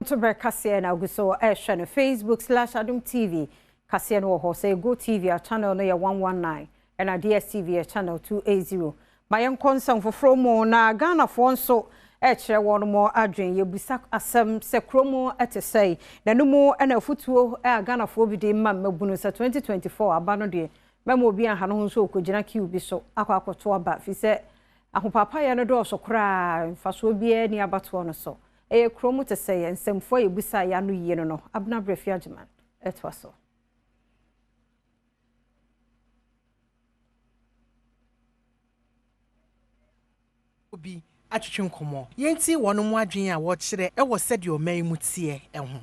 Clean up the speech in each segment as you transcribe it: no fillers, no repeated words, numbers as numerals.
Ntoberɛ kaseɛ na agu so ɛrehwɛ no Facebook/Adom TV kaseɛ no wɔ hɔ sɛ Go TV a channel no yɛ 119 ɛna DSTV yɛ channel 280. Ma yɛnkɔ nsɛm foforɔ mu na Ghanafoɔ nso ɛkyerɛ wɔn mo adwen yɛbusa asɛm sɛ kurom ɛte sɛe na no mu ɛna afutuo a Ghanafoɔ bi de ma mmabunu sɛ 2024 aba no deɛ mɛma obi aha no ho nso ɔkɔgyina queue bi so akɔ akɔto aba fi sɛ ahopapayɛ no dɔɔso koraa mfasoɔ biara ni abatoɔ no so. Ɛyɛ kurom te sɛ yɛn nsɛmfoɔ a yɛbusa yɛ ano yie no Abena Brɛfi Agyeman ɛtoa so. Bi atwetwe nkɔmmɔ. Yɛntie wɔn mu adwene a wɔkyerɛ wɔ sɛdeɛ ɔman yi mu teɛ ho.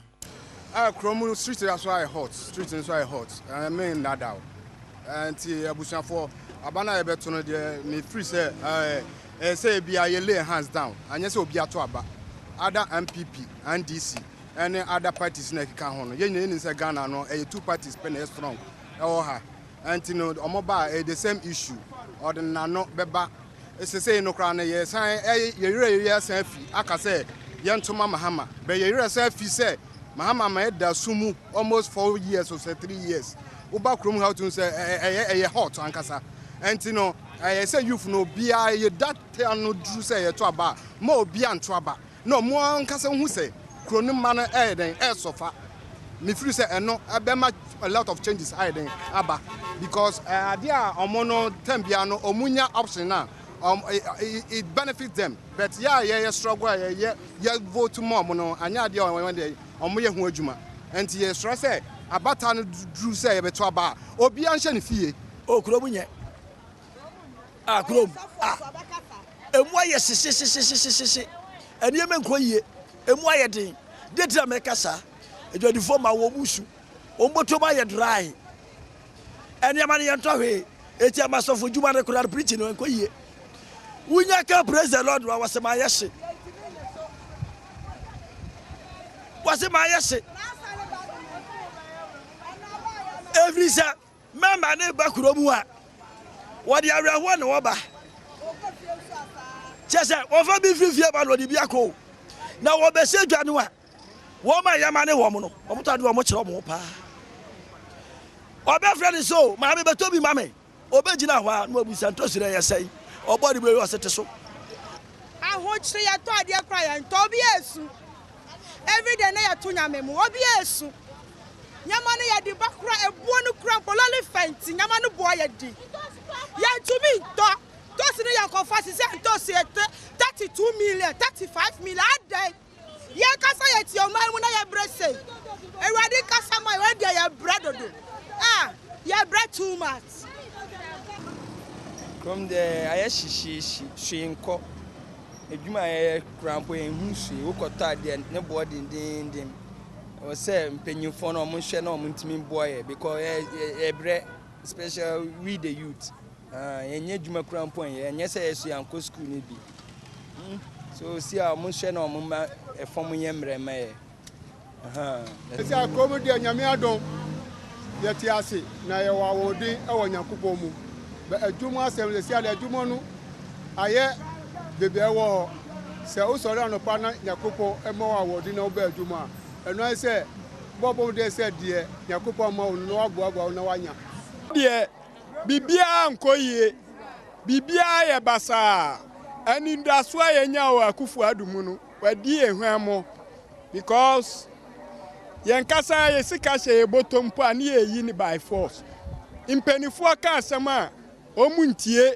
Kurom street so ayɛ hot, street nso ayɛ hot. Me nnada o. Nti abusuafoɔ, aba no a yɛbɛto no deɛ mefiri sɛ ɛyɛ sɛ ebia yɛ lay hands down, anyɛ sɛ obi ato aba. Other NPP, NDC, ɛne other parties na ɛkeka ho no, yɛn nyinaa yɛnim sɛ Ghana no ɛyɛ two parties pɛ na ɛyɛ strong ɛwɔ ha. Nti no ɔmo ba a ɛyɛ the same issue, ɔde n'ano bɛba. Sesei no koraa no yɛsan yɛwerɛ yɛ san afi aka sɛ yɛntoma Mahama, bɛ yɛwerɛ san afi sɛ Mahama ma ɛda so mu almost 4 years or 3 years. Woba kurom ha wotum sɛ ɛyɛ hot ankasa. Nti no ɛyɛ sɛ youth no obiara yɛda no duru sɛ yɛto aba a, ma obiara nto aba. Na ɔmo ankasa hu sɛ kuro no mma no ɛyɛ dɛn ɛsɔfa. Mefiri sɛ ɛno ɛbɛma a lot of changes ayɛ dɛn aba, because adeɛ a ɔmo no term biara no ɔmo nya option na it benefits them, but yɛ a yɛyɛ struggle a yɛyɛ yɛ vote ma ɔmo no anyɛ adeɛ a ɔmo deɛ ɔmo yɛ ho adwuma. Nti yɛsrɛ sɛ abata no duru sɛ yɛbɛto aba a, obiara nhyɛ ne fie. O kurom nyɛ a kurom a emu ayɛ hyehyehyehyehyehye, nneɛma nkɔ yie, emu ayɛ den. De tira mɛka saa adwadifoɔ ma wɔn mu su, wɔn bɔtɔm ayɛ dry, nneɛma no yɛntɔ hwee. Eti ama sɔfo dwuma no koraa preaching no nkɔ yie. Wunya ka praise the Lord wa wɔsɛ ma ayɛ hye, wɔsɛ ma ayɛ hye, efiri sɛ mɛma ne ba kuro mu a wɔde awerɛhoɔ na wɔba kyɛ sɛ wɔfa bi firi fie ba na wɔde bi akɔ na wɔbɛhyɛ dwa no a wɔn a yɛma ne wɔn no wɔn tɔ adeɛ wɔn kyerɛ wɔn paa. Ɔbɛfrɛ ne so maame bɛtɔ bi ma me, ɔbɛgyina hɔ a na wabusa ntɔsiri ɛyɛ sɛn, ɔbɔ de bɛyɛ ɔsete so. Ahokyere yɛtɔ adeɛ kora yɛntɔ, obi esu everyday na yɛto nyame mu, obi esu nyama no yɛde ba kora ebuo no kora mpo lɔle fɛnti nyama no boɔ yɛ di yɛntumi ntɔ tosi no yɛnkɔfa sisi ntosi yɛ 32 million, 35 million adan. Yɛn kasa yɛ tie ɔman mu na yɛbrɛ sei. Awurade kasa ma yɛn deɛ yɛbrɛ dodo. Ah, yɛbrɛ too much. Kurom deɛ ayɛ hyehyehye, hwee nkɔ. Adwuma a yɛyɛ koraa mpo yɛnhu hwee. Wokɔtɔ adeɛ ne boɔ dendenden. Ɛwɔ sɛ mpanyinfoɔ no ɔmo nhwɛ na ɔmo ntumi mboa yɛ because yɛbrɛ, especially we the youth. Yɛnyɛ adwuma koraa mpo nyɛ, ɛnyɛ sɛ yɛso yɛankɔ school no bi. So si a ɔmo nhwɛ na ɔmo ma ɛfɔm nyɛ mmerɛ mma yɛ. Sɛ kurom deɛ Nyame adom yɛte ase na yɛwɔ ahoɔden wɔ Nyankopɔn mu. Bɛ adwuma asɛm sɛ si ade adwuma no ayɛ bebree wɔ hɔ. Sɛ wosɔre anɔpa na Nyankopɔn ma wo ahoɔden na wobɛ adwuma a, ɛno ayɛ sɛ bɔbɔ deɛ sɛ deɛ Nyankopɔn ma wo no na waboaboa wo na wanya. Deɛ biribiara nkɔ yie, biribiara yɛ basaa. Anidasoɔ a yɛnya wɔ Akufo Addo mu no, wadi yɛn hwammɔ because yɛn kasa yɛ sika hyɛ yɛ bɔtɔ mpo a ne yɛyi ne by force. Mpanimfoɔ ka asɛm a wɔn ntie.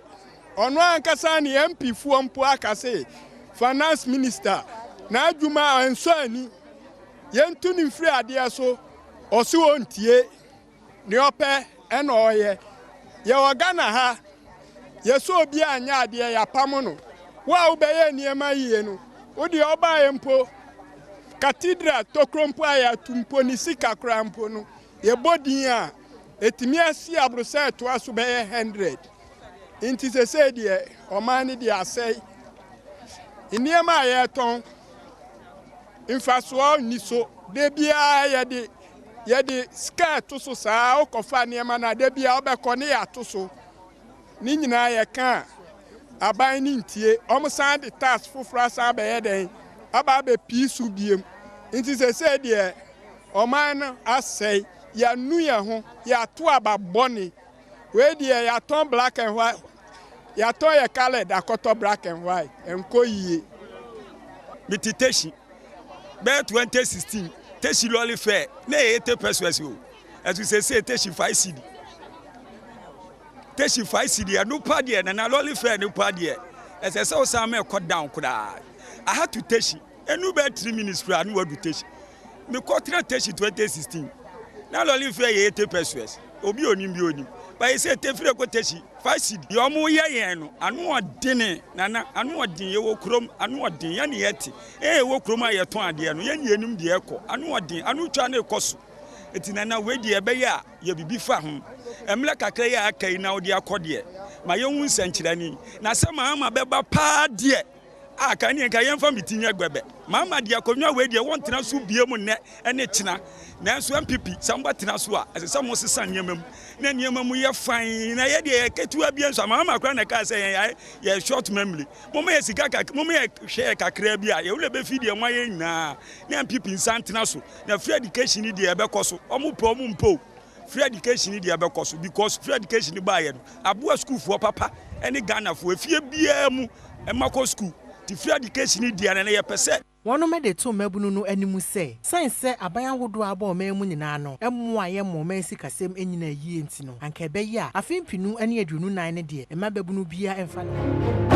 Ɔno ankasa ne MP foɔ mpo aka se finance minister n'adwuma a nsɔ ani, yɛntu ne mfiri adeɛ so, ɔse ɔntie. Nea ɔpɛ ɛna ɔyɛ. Yɛwɔ Ghana ha, yɛsɛ obi anyɛ adeɛ yɛapam no. Wo a wobɛyɛ nneɛma yie no, wo deɛ ɔbaeɛ mpo cathedral tokuro mpo a yɛato mpo ne sika koraa mpo no, yɛbɔ din a ɛtumi asi aborɔsɛ ɛtoa so bɛyɛ 100. Nti sesei deɛ ɔman no deɛ asɛe. Nneɛma a yɛtɔn mfasoɔ nni so. Da biara yɛde sika ɛto so saa, wokɔfa nneɛma no a da biara wobɛkɔ ne yɛato so. Ne nyinaa yɛka a aban ne ntie. Ɔmo san de tax foforɔ asan abɛyɛ dɛn aba abɛpii so biem. Nti sesei deɛ ɔman no asɛe, yɛanu yɛn ho, yɛato aba bɔne. Wei deɛ yɛatɔn black and white, yɛatɔn yɛ coloured akɔtɔ black and white, ɛnkɔ yie. Mete Teshie bɛyɛ 2016 Teshie lɔre fare na ɛyɛ 80 pesewas o, ɛso sesei Teshie 5 cedi. Teshie 5 cedi ɛno pa deɛ nana lɔre fare no pa deɛ ɛsɛ sɛ wosan ma ɛkɔ down koraa. Aha to Teshie ɛnu bɛyɛ 3 minutes koraa ne wadu Teshie. Mekɔtena Teshie 2016 na lɔre fare yɛ 80 pesewas obi onim bi onim. Ba yɛ sɛ tefire kɔ Teshie 5 cedi. Deɛ ɔmo yɛ yɛn no ano ɔdene nana ano ɔden yɛwɔ kurom ano ɔden yɛn ne yɛte ɛyɛ yɛwɔ kurom a yɛtɔn adeɛ no yɛn ne yɛnim deɛ ɛkɔ ano ɔden ano twa ne ɛkɔ so. Eti nana wei deɛ ɛbɛyɛ a yɛ bibi fa ho. Mmerɛ kakra yi a aka yi na wode akɔ deɛ ma yɛnhu nsɛnkyerɛnne na sɛ Mahama bɛba paa deɛ a ka ne nka yɛmfa me ti nyɛ gbɛbɛ. Mahama deɛ akonnwa wei deɛ wɔntena so bie mu nnɛ ne kyena. Nanso NPP sɛ mobɛtena so a ɛsɛ sɛ mosesa nneɛma mu na nneɛma mu yɛ fann na yɛ deɛ yɛ ketewa bi nso a Mahama koraa na ɛkaa sɛ yɛn yɛ short memory. Momma yɛ sika kakra, momma yɛ hwɛ yɛ kakra bi a yɛn werɛ bɛfi deɛ moayɛ nyinaa na NPP nsa ntena so. Na free education ni deɛ ɛbɛkɔ so. Ɔmo pɛ ɔmo mpɛ o. Free education ni deɛ ɛbɛkɔ so because free education ni baayɛ no aboa sukuufoɔ papa ɛne Ghanafoɔ efie biara mu ɛma kɔ sukuu. Ti free education ni deɛ no yɛpɛ sɛ Wɔnom de to mmabunu no anim sɛ, sɛn sɛ aban ahodoɔ a abɔ ɔman mu nyinaa no mmoa yɛ ma ɔman sikasɛm nyinaa yie nti no, anka ɛbɛyɛ a afe 2024 no deɛ, mma babunu biara mfa ne